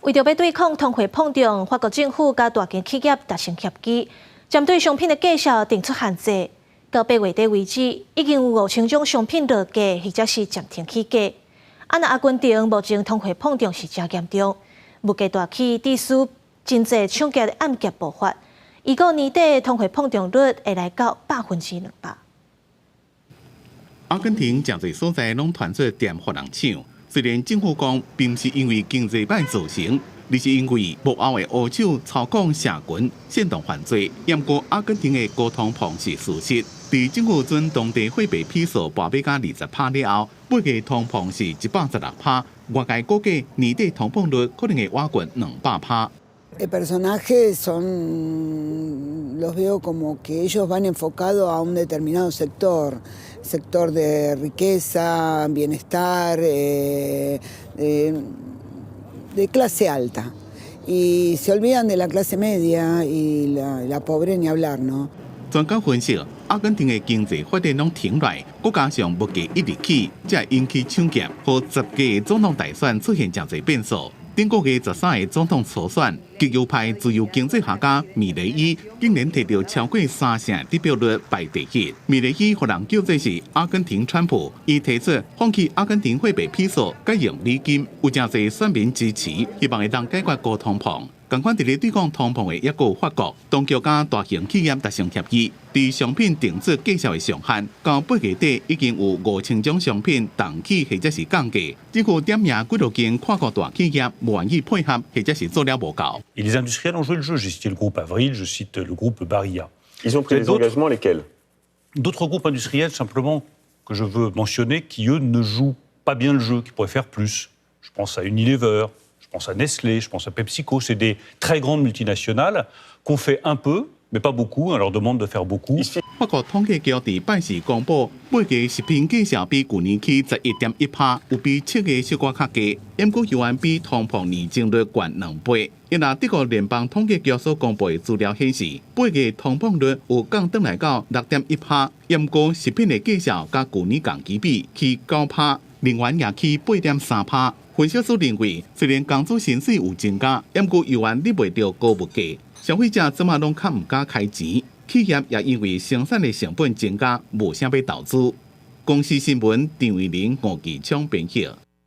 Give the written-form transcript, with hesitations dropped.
為著欲對抗通貨膨脹，法國政府佮大間企業達成協議，針對商品的價數定出限制。到8月底為止，已經有5000種商品落架，或者是暫停起價。啊，若阿根廷目前通貨膨脹是誠嚴重，物價大起，致使真濟搶劫的案件爆發。預估年底通貨膨脹率會來到200%。阿根廷誠濟所在攏傳出店予人搶，雖然政府講並毋是因為經濟歹造成，而是因為幕後的黑手操控社群煽動犯罪。毋過阿根廷的高通膨是事實。佇政府準當地貨幣比索跋尾甲20趴了後，8月通膨是116趴，外界估計年底通膨率可能會倚近200趴。 Personajes son, los veo como que ellos van enfocados a un determinado sector, sector de riqueza, bienestar, de clase alta. Y se olvidan de la clase media y la pobre ni hablar, ¿no? 專家分析，阿根廷的經濟發展攏停落來，閣加上物價一直起，才會引起搶劫予十屆總統大選出現誠濟變數。頂個月13日總統初選，極右派自由經濟學家米雷伊竟然摕著超過三成得票率排第一。米雷伊予人叫做是阿根廷川普，伊提出放棄阿根廷貨幣比索，改用美金，有誠濟選民支持，希望會當解決高通膨。仝款佇咧對抗通膨的抑閣有法國，當局佮大型企業達成協議，佇商品定出價數的上限，到8月底已經有5000種商品凍起或者是降價。政府點名幾落間跨國大企業無願意配合，或者是做了無夠。 Et les industriels ont joué le jeu. J'ai cité le groupe Avril, je cite le groupe Barilla. Ils ont pris des engagements, lesquels? D'autres groupes industriels, simplement, que je veux mentionner, qui, eux, ne jouent pas bien le jeu, qui pourraient faire plus. Je pense à Unilever, je pense à Nestlé, je pense à PepsiCo. C'est des très grandes multinationales qui ont fait un peu, mais pas beaucoup. On leur demande de faire beaucoup. 法國統計局佇拜四公布，8月食品價數比舊年起11.1趴，有比7月小可較低。毋過猶原比通膨年增率懸2倍。因為德國聯邦統計局所公布的資料顯示，8月通膨率有降轉來到6.1趴，毋過食品的價數佮舊年仝期比起9趴，能源也起8.3趴。分析師認為，雖然工資薪水有增加，毋過猶原忍袂著高物價，消費者這馬攏較毋敢開錢，企業也因為生產的成本增加，無啥欲投資。公視新聞張維玲、吳繼昌編譯。